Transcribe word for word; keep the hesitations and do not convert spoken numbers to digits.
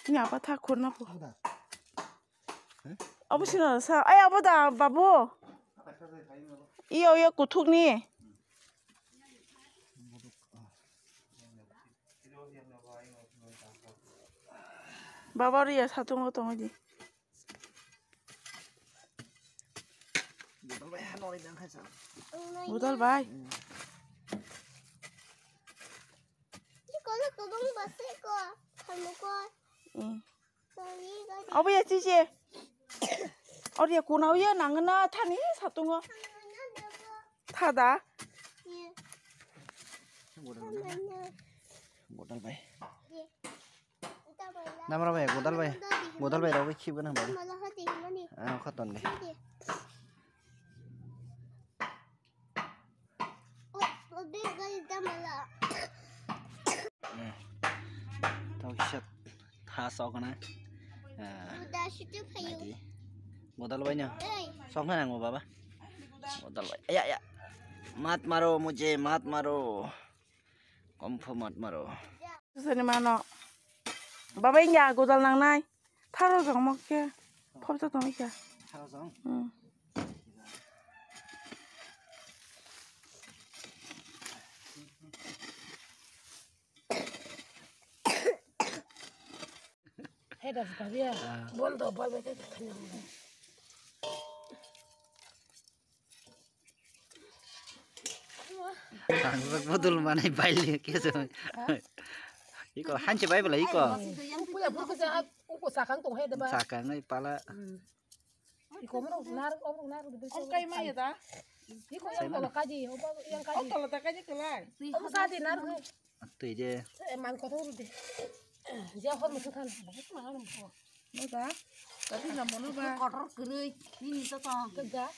Ni apa tha khurna po. Abo sino sa. Ay, abo da, babu. Iyo, iyo, kuthuk ni. Baba riya satung o tong di. Budal bai. Ni ko lo ko bang ba se ko. Thamu ko. Hmm. Sorry, ko. Abo ya chiche. Or ya kuna ya nang na thani satung o. Thada. Godal bai. Namra bai, godal bai. Godal bai rok khibgana bai. Ah, khaton de. Tau kisa tha sok na. Ah, godal bai no. Sok na nango baba. Godal bai. Aya, aya. Mat maro mujhe, mat maro. Kompho mat maro. Sani mano. Baba, ingya godal nangnai. Tharo jong mok khe. Phobja tong khe. Tharo jong? Hmm. Hai das gabiya. Ah. Bol do, bol bai. Tangjak bodol manai baile keso. Iko hanche bai bela iko. Puya burku sa, uko sakang tong hai deba. Sakang ai pala. Hmm. Iko mero nar, obrok nar. Om kai mai da. Iko yang tolo kaji, oba yang kaji. Om tolo ta kaji kelai. Om sa di nar. Twi de. Eh, man kotor de. Je hor musu kan. Bahut mahal mo. Mo da. Tapi na mono ba. Kotor kelai. Ini to to. Kega.